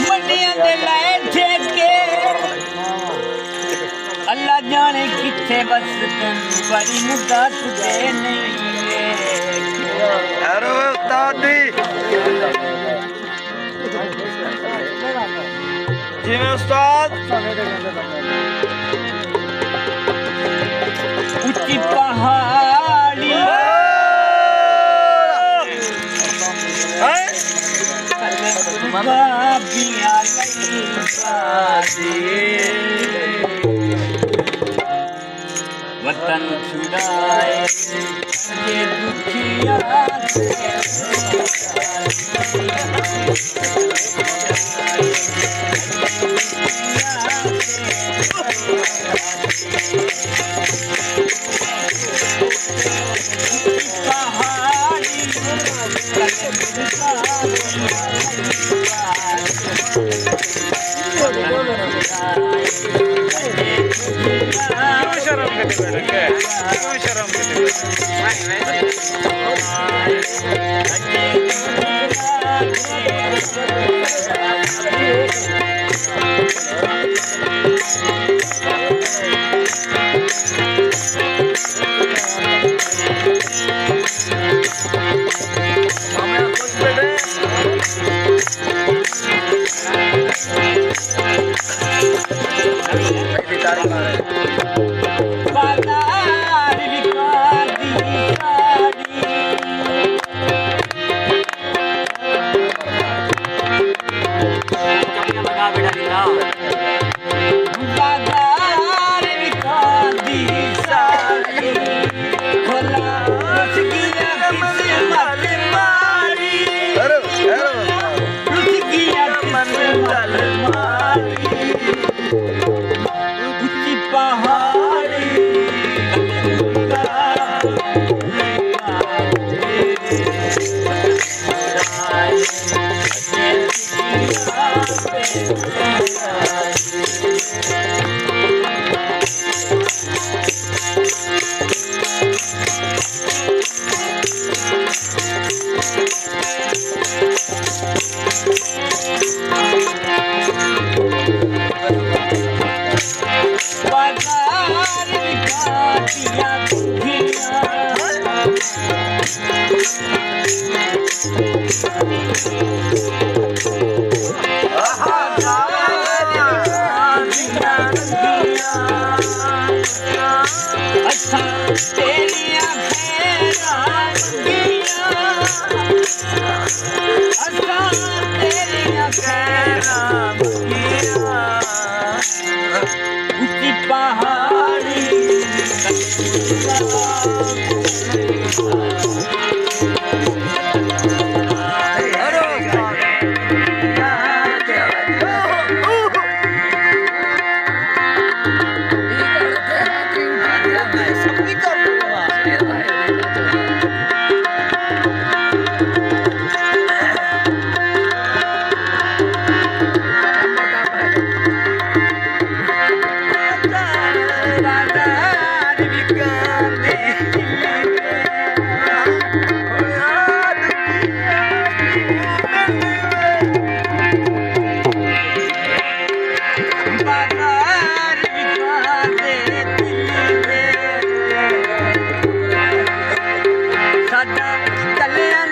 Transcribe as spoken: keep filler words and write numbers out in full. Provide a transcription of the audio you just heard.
منڈیاں دے لائے ٹھیکے، اللہ جانے کتھے وسدن، بڑی مدت دے نہیں۔ ارے استاد جی۔ جی میں استاد۔ اچی پہاڑی ہیں؟ بابیاں لئی بازی۔ وطن چھڑائے جے دکھیا تے۔ کیوں شرم کیتے بیٹھے؟ کیوں شرم کیتے بیٹھے؟ بازار وکھاندی ساری، بھلا رس ڳیاں قسمت ماری، رس ڳیاں قسمت ماری۔ اچی پہاڑی اساں تیریاں خیراں منگیاں، اساں تیریاں خیراں منگیاں۔ اچی پہاڑی ساݙا کلیاں